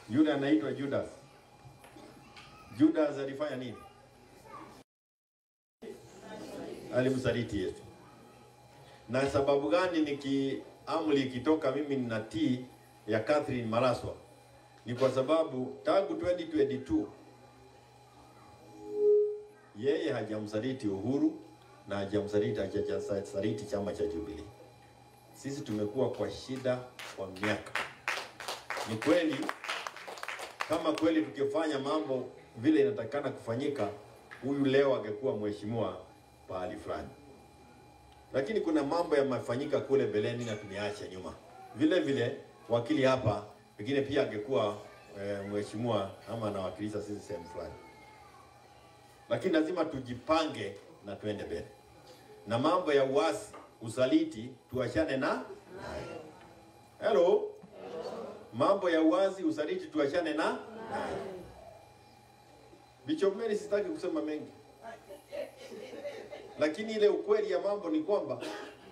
Yule anaitwa Judas. Judas alifanya nini? Alimsaliti Yesu. Na sababu gani amri ikitoka mimi ninatii ya Catherine Maraswa? Ni kwa sababu tangu 2022 yeye hajamsaliti Uhuru na hajasaliti chama cha Jubilee. Sisi tumekuwa kwa shida kwa miaka. Ni kweli kama kweli tukifanya mambo vile inatakana kufanyika, huyu leo angekuwa mheshimiwa pahali fulani. Lakini kuna mambo yamefanyika kule beleni na tumeacha nyuma. Vile vile wakili hapa pengine pia angekuwa mheshimiwa ama anawakilisha sisi sehemu fulani. Lakini lazima tujipange na tuende mbele. Na mambo ya uasi, usaliti tuachane na nayo. Hello. Mambo ya uasi, usaliti tuachane na nayo. Bishop Mary, sitaki kusema mengi. Lakini ile ukweli ya mambo ni kwamba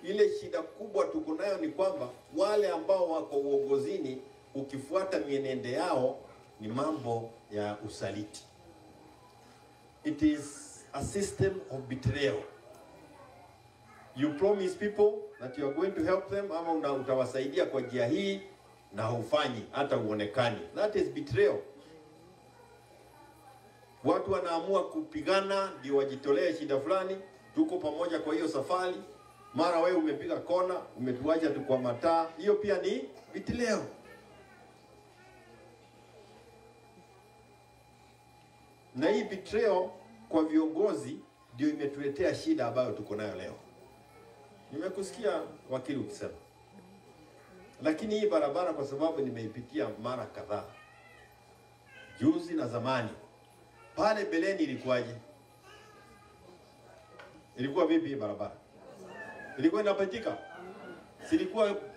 ile shida kubwa tuko nayo ni kwamba wale ambao wako uongozini ukifuata mienendo yao ni mambo ya usaliti. It is a system of betrayal. You promise people that you are going to help them ama utawasaidia kwa njia hii na hufanyi hata uonekani. That is betrayal. Watu wanaamua kupigana ndio wajitolee shida fulani, tuko pamoja kwa hiyo safari. Mara wewe umepiga kona, umetuacha tu kwa mataa, hiyo pia ni betrayal. Na hii betrayal kwa viongozi ndio imetuletea shida ambayo tuko nayo leo. Nimekusikia wakili ukisema. Lakini hii barabara kwa sababu nimeipitia mara kadhaa, juzi na zamani. Pale beleni ilikuwaje? Ilikuwa vipi hii barabara? Ilikuwa inapitika?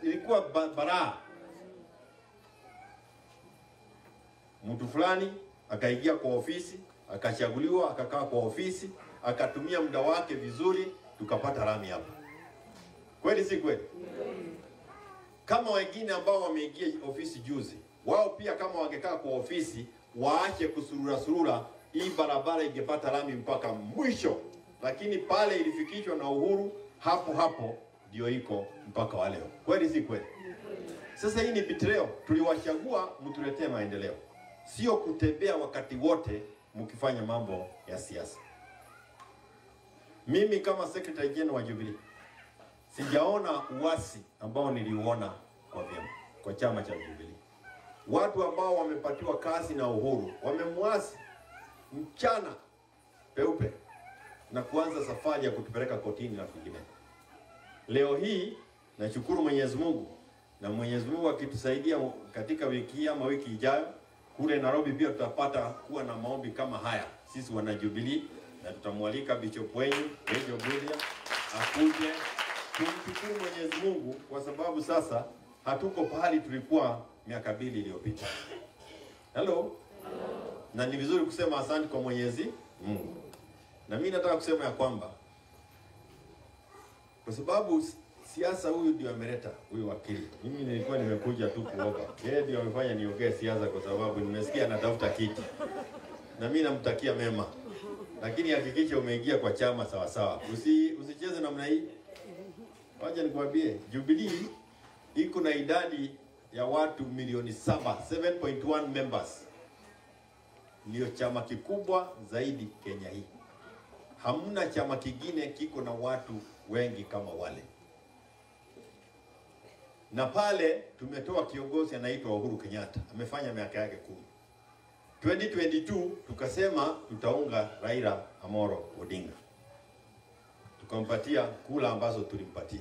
Ilikuwa baraa. Mtu fulani akaingia kwa ofisi, akachaguliwa, akakaa kwa ofisi, akatumia muda wake vizuri, tukapata rami hapa. Kweli si kweli? Kama wengine ambao wameingia ofisi juzi, wao pia kama wangekaa kwa ofisi, waache kusurura surura, hii barabara ingepata lami mpaka mwisho. Lakini pale ilifikishwa na Uhuru, hapo hapo ndio iko mpaka wa leo. Kweli si kweli? Sasa hii ni betrayal. Tuliwachagua mtuletee maendeleo, sio kutembea wakati wote mkifanya mambo ya siasa. Mimi kama Secretary General wa Jubilee sijaona uasi ambao niliuona kwa vyama, kwa chama cha Jubilee. Watu ambao wamepatiwa kazi na Uhuru wamemwasi mchana peupe na kuanza safari ya kutupeleka kotini na kwingineko. Leo hii nashukuru Mwenyezi Mungu, na Mwenyezi Mungu akitusaidia katika wiki hii ama wiki ijayo kule Nairobi pia tutapata kuwa na maombi kama haya sisi wana Jubilee, na tutamwalika Bishop wenyu Rejo Bulia akuje tumshukuru Mwenyezi Mungu kwa sababu sasa hatuko pahali tulikuwa miaka 2 iliyopita. Hello. Na ni vizuri kusema asante kwa Mwenyezi Mungu. Na mimi nataka kusema ya kwamba kwa sababu siasa huyu ndio ameleta huyu wakili. Mimi nilikuwa nimekuja tu kuomba. Yeye ndio amefanya niongee siasa kwa sababu nimesikia anatafuta kiti. Na mimi namtakia mema. Lakini hakikisha umeingia kwa chama sawa sawa. Usicheze namna hii. Wacha nikwambie, Jubilee iko na idadi ya watu milioni 7, 7.1 members. Ndio chama kikubwa zaidi Kenya hii. Hamna chama kingine kiko na watu wengi kama wale. Na pale tumetoa kiongozi anaitwa Uhuru Kenyatta. Amefanya miaka yake 10. 2022 tukasema tutaunga Raila Amolo Odinga. Tukampatia kula ambazo tulimpatia.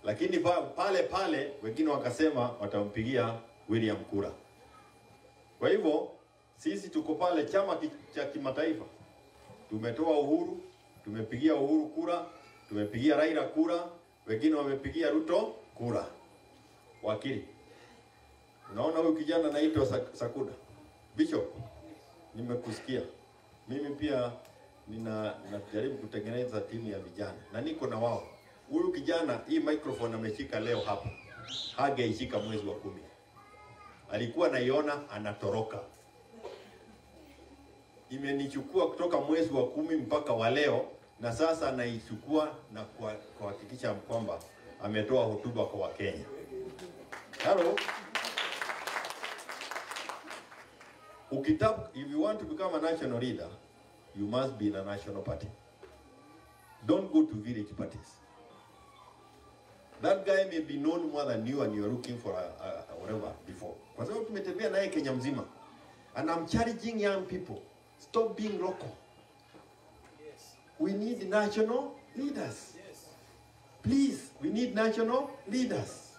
Lakini pale pale wengine wakasema watampigia William kura. Kwa hivyo sisi tuko pale chama cha kimataifa. Tumetoa Uhuru, tumepigia Uhuru kura, tumepigia Raila kura, wengine wamepigia Ruto kura. Wakili, unaona huyu kijana anaitwa Sakuda. Bishop, nimekusikia. Mimi pia ninajaribu kutengeneza timu ya vijana na niko na wao. Huyu kijana hii microphone ameshika leo hapa, hageishika mwezi wa 10. Alikuwa naiona anatoroka. Imenichukua kutoka mwezi wa 10 mpaka wa leo, na sasa anaichukua na kuhakikisha kwamba ametoa hotuba kwa Wakenya. Hello. Ukitaka, if you want to become a national leader, you must be in a national party. Don't go to village parties. That guy may be known more than you and you're looking for a whatever before. Kwa sababu tumetembea naye Kenya mzima. And I'm challenging young people, stop being local. Yes. We need national leaders. Yes. Please, we need national leaders.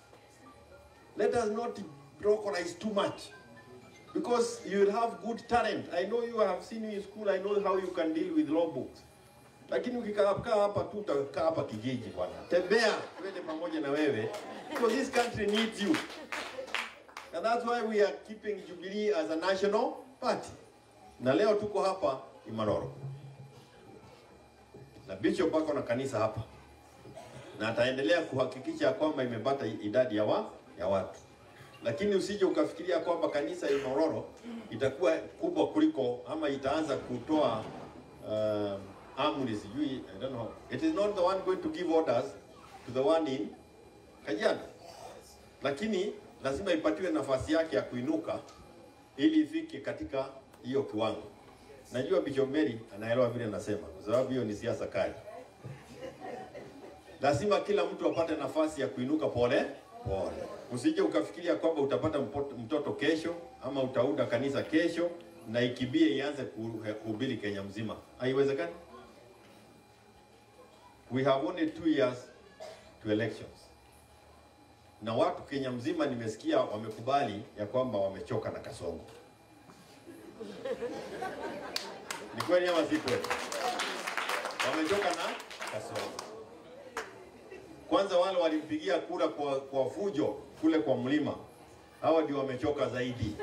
Let us not localize too much. Because you will have good talent. I know you have seen you in school. I know how you can deal with law books. Lakini ukikaa hapa tu utakaa hapa kijiji bwana. Tembea twende pamoja na wewe. Because this country needs you. And that's why we are keeping Jubilee as a national party. Na leo tuko hapa Imaroro. Na Bishop ako na kanisa hapa. Na ataendelea kuhakikisha kwamba imepata idadi ya watu. Lakini usije ukafikiria kwamba kanisa Imaroro itakuwa kubwa kuliko ama itaanza kutoa amri sijui, I don't know. It is not the one going to give orders to the one in Kajiado. Lakini lazima ipatiwe nafasi yake ya kuinuka ili ifike katika hiyo kiwango. Najua Bishop Mary anaelewa vile nasema, kwa sababu hiyo ni siasa kali. Lazima kila mtu apate nafasi ya kuinuka pole pole. Usije ukafikiria kwamba utapata mtoto kesho ama utaunda kanisa kesho na ikibie ianze kuhubiri Kenya mzima. Haiwezekani. We have only 2 years to elections. Na watu Kenya mzima nimesikia wamekubali ya kwamba wamechoka na Kasongo. Ni kweli ama si kweli? Wamechoka na Kasongo. Kwanza wale walimpigia kura kwa fujo kule kwa mlima, hawa ndio wamechoka zaidi.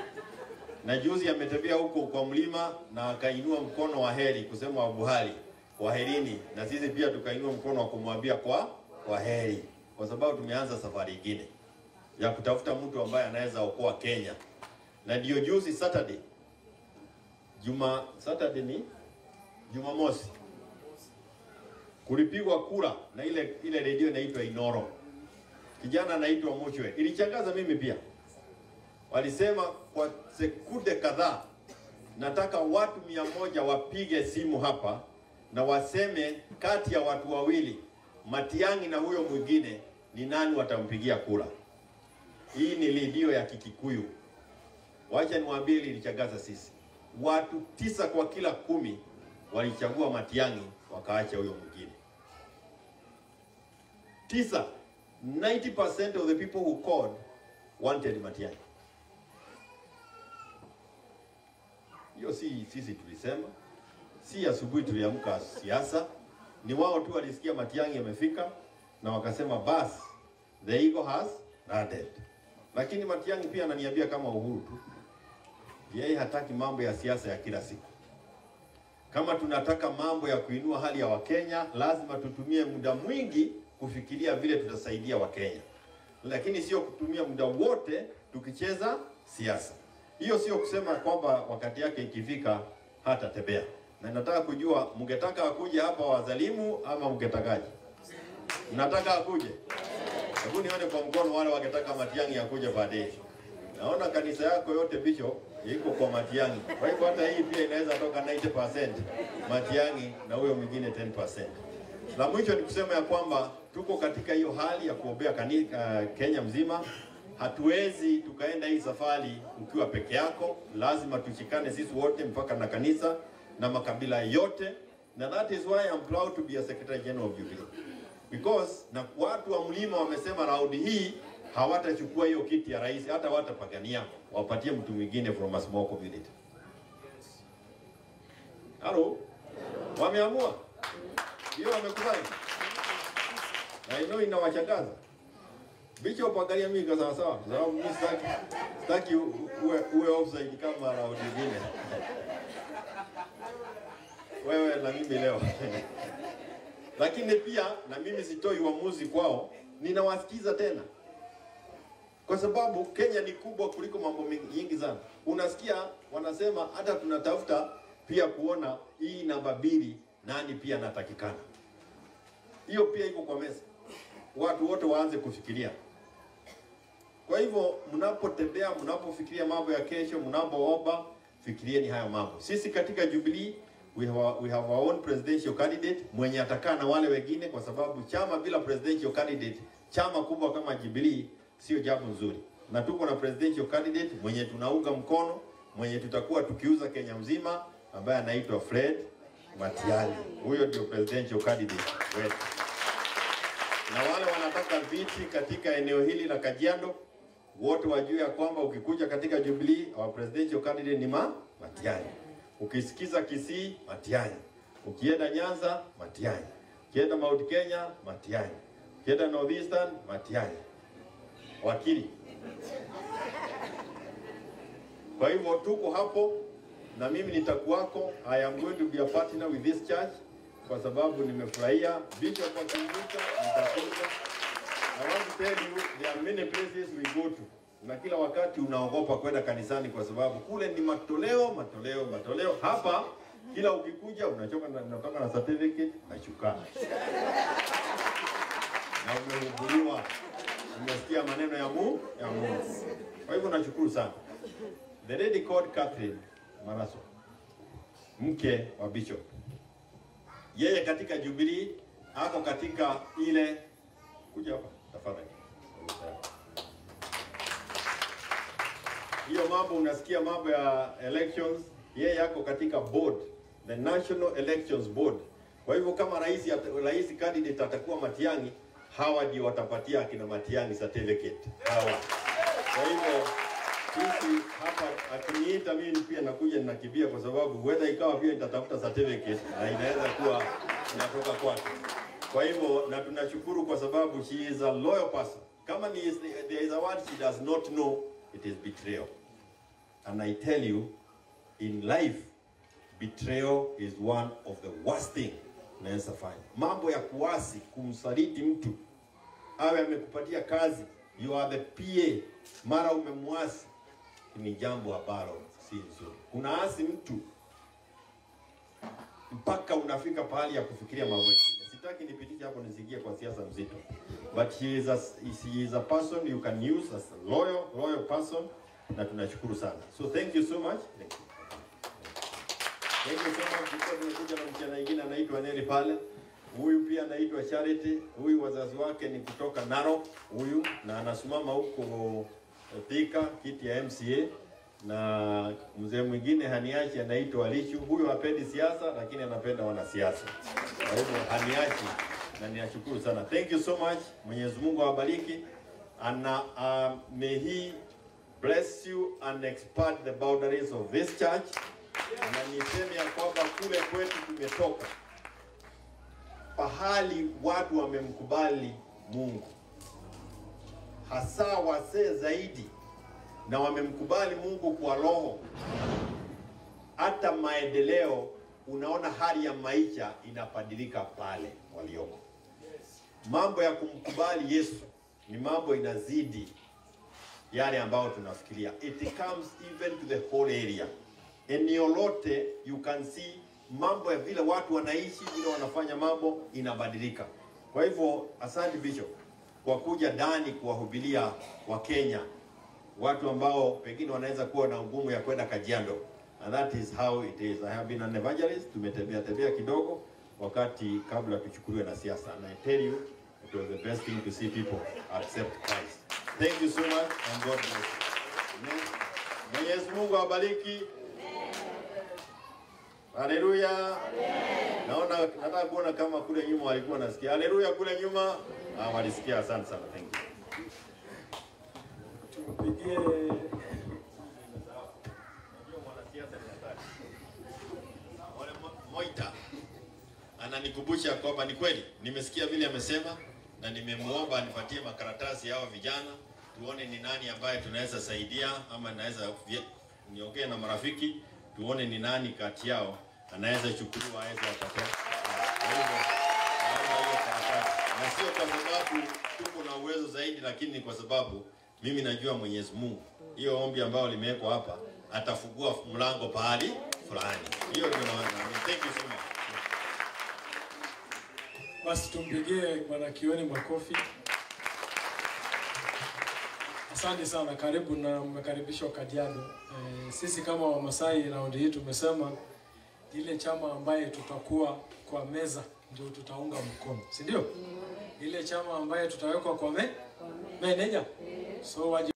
Na juzi ametembea huko kwa mlima na akainua mkono wa heri kusema wa Buhari, kwaherini, na sisi pia tukainua mkono wa kumwambia kwa heri, kwa sababu tumeanza safari nyingine ya kutafuta mtu ambaye anaweza okoa Kenya. Na ndio juzi Saturday, Saturday ni Jumamosi, kulipigwa kura na ile redio inaitwa Inoro. Kijana anaitwa Muchwe. Ilichangaza mimi pia. Walisema kwa sekunde kadhaa nataka watu 100 wapige simu hapa na waseme kati ya watu wawili, Matiang'i na huyo mwingine, ni nani watampigia kura. Hii ni redio ya Kikikuyu. Wacha niwaambie, ilichangaza sisi. Watu 9 kwa kila 10 walichagua Matiang'i wakaacha huyo mwingine. 9, 90% of the people who called wanted Matiang'i. Hiyo si sisi tulisema, si asubuhi tuliamka siasa, ni wao tu walisikia Matiang'i amefika na wakasema bas, the ego has landed. Lakini Matiang'i pia ananiambia kama Uhuru tu, yeye hataki mambo ya siasa ya kila siku. Kama tunataka mambo ya kuinua hali ya Wakenya, lazima tutumie muda mwingi kufikiria vile tutasaidia Wakenya, lakini sio kutumia muda wote tukicheza siasa. Hiyo sio kusema kwamba wakati yake ikifika hatatembea. Na nataka kujua mngetaka akuje hapa wazalimu ama mngetakaje? Mnataka akuje? Hebu nione kwa mkono wale wangetaka Matiang'i akuje baadaye. Naona kanisa yako yote Bishop iko kwa Matiang'i. Kwa hivyo hata hii pia inaweza toka 90% Matiang'i na huyo mwingine 10%. La mwisho ni kusema ya kwamba tuko katika hiyo hali ya kuombea Kenya mzima. Hatuwezi tukaenda hii safari ukiwa peke yako, lazima tushikane sisi wote mpaka na kanisa na makabila yote. Na that is why I'm proud to be a Secretary General of Jubilee. Because na watu wa mlima wamesema raundi hii hawatachukua hiyo kiti ya rais, hata watapagania, wapatie mtu mwingine from a small community. Hello? Wameamua? Hiyo wamekubali. Na ino inawashangaza. Bishop, angalia mimi kwa sawa sawa, sababu mimi sitaki uwe offside kama raundi nyingine. Wewe na mimi leo. Lakini pia na mimi sitoi uamuzi kwao, ninawasikiza tena. Kwa sababu Kenya ni kubwa kuliko mambo mengi sana. Unasikia wanasema hata tunatafuta pia kuona hii namba 2 nani pia anatakikana. Hiyo pia iko kwa meza. Watu wote waanze kufikiria. Kwa hivyo mnapotembea, mnapofikiria mambo ya kesho, mnapoomba, fikirieni hayo mambo. Sisi katika Jubilee we have our own presidential candidate mwenye atakaa na wale wengine, kwa sababu chama bila presidential candidate, chama kubwa kama Jubilee sio jambo nzuri. Na tuko na presidential candidate mwenye tunaunga mkono, mwenye tutakuwa tukiuza Kenya mzima, ambaye anaitwa Fred Matiang'i. Huyo ndio presidential candidate wetu. Na wale wanataka viti katika eneo hili la Kajiado, wote wajue ya kwamba ukikuja katika Jubilee, our presidential candidate ni Matiang'i. Ukisikiza Kisii, Matiang'i. Ukienda Nyanza, Matiang'i. Ukienda Mount Kenya, Matiang'i. Ukienda Northeastern, Matiang'i. Wakili. Kwa hivyo tuko hapo na mimi nitakuwako. I am going to be a partner with this church kwa sababu nimefurahia Bishop akiniita nitakuja. I want to tell you there are many places we go to. Na kila wakati unaogopa kwenda kanisani kwa sababu kule ni matoleo, matoleo, matoleo. Hapa kila ukikuja unachoka na unatoka na certificate na shuka. Na umehubiriwa. Umesikia maneno ya Mungu, ya Mungu. Kwa hivyo nashukuru sana. The lady called Catherine Maraso, mke wa Bishop. Yeye katika Jubilee ako katika ile, kuja hapa tafadhali. Hiyo mambo unasikia mambo ya elections, yeye yako katika board, the National Elections Board. Kwa hivyo kama rais candidate atakuwa Matiang'i, hawa ndio watapatia akina Matiang'i certificate. Hawa. Kwa hivyo sisi hapa akiniita mimi pia nakuja ninakimbia, kwa sababu huenda ikawa pia nitatafuta certificate na inaweza kuwa inatoka kwake. Kwa hivyo na tunashukuru kwa sababu she is a loyal person. Kama ni there is a word she does not know, it is betrayal. And I tell you, in life, betrayal is one of the worst thing unaweza fanya. Mambo ya kuasi, kumsaliti mtu, awe amekupatia kazi, you are the PA, mara umemwasi, ni jambo ambalo si nzuri. Unaasi mtu mpaka unafika pahali ya kufikiria mambo mengine. Sitaki nipitishe hapo nisiingie kwa siasa mzito. But she is a person you can use as a loyal person, na tunashukuru sana. So thank you so much. Thank you. Thank you so much. Tulikuwa tumekuja na msichana mwingine anaitwa Neri pale. Huyu pia anaitwa Charity. Huyu wazazi wake ni kutoka Narok huyu, na anasimama huko Thika kiti ya MCA. Na mzee mwingine haniachi anaitwa Lichu. Huyu hapendi siasa lakini anapenda wanasiasa. Kwa hivyo haniachi, na ninashukuru sana. Thank you so much. Mwenyezi Mungu awabariki. And may he bless you and expand the boundaries of this church. Na niseme ya kwamba kule kwetu tumetoka pahali watu wamemkubali Mungu, hasa wasee zaidi, na wamemkubali Mungu kwa roho. Hata maendeleo, unaona hali ya maisha inabadilika pale walioko. Mambo ya kumkubali Yesu ni mambo inazidi yale ambayo tunafikiria. It comes even to the whole area. Eneo lote you can see mambo ya vile watu wanaishi, vile wanafanya mambo inabadilika. Kwa hivyo asante Bishop kwa kuja ndani kuwahubiria wa Kenya, watu ambao pengine wanaweza kuwa na ugumu ya kwenda Kajiado. And that is how it is. I have been an evangelist. Tumetembea tembea kidogo wakati kabla tuchukuliwe na siasa. And I tell you, it was the best thing to see people accept Christ. Thank you so much and God bless you. Amen. Mwenyezi Mungu awabariki. Haleluya. Naona nataka kuona kama kule nyuma walikuwa nasikia. Haleluya kule nyuma. Ah, walisikia. Asante sana. Thank you. Tupigie. Unajua mwanasiasa ni hatari. Wale Moita ananikumbusha kwamba ni kweli nimesikia vile amesema, na nimemuomba anipatie makaratasi hao vijana tuone ni nani ambaye tunaweza saidia, ama naweza niongee na marafiki tuone ni nani kati yao anaweza chukuliwa aweze akatoa. Kwa hivyo naomba hiyo karatasi, na sio kwa sababu tuko na uwezo zaidi, lakini kwa sababu Mimi najua Mwenyezi Mungu, hiyo ombi ambayo limewekwa hapa, atafungua mlango pahali fulani. Hiyo ndio naamini. Thank you so much. Basi tumpigie Bwana Kioni makofi. Asante sana, karibu na mmekaribishwa Kajiado. Sisi kama Wamasai raundi hii tumesema ile chama ambaye tutakuwa kwa meza ndio tutaunga mkono, si ndio? Ile chama ambaye tutawekwa kwa meneja. So waje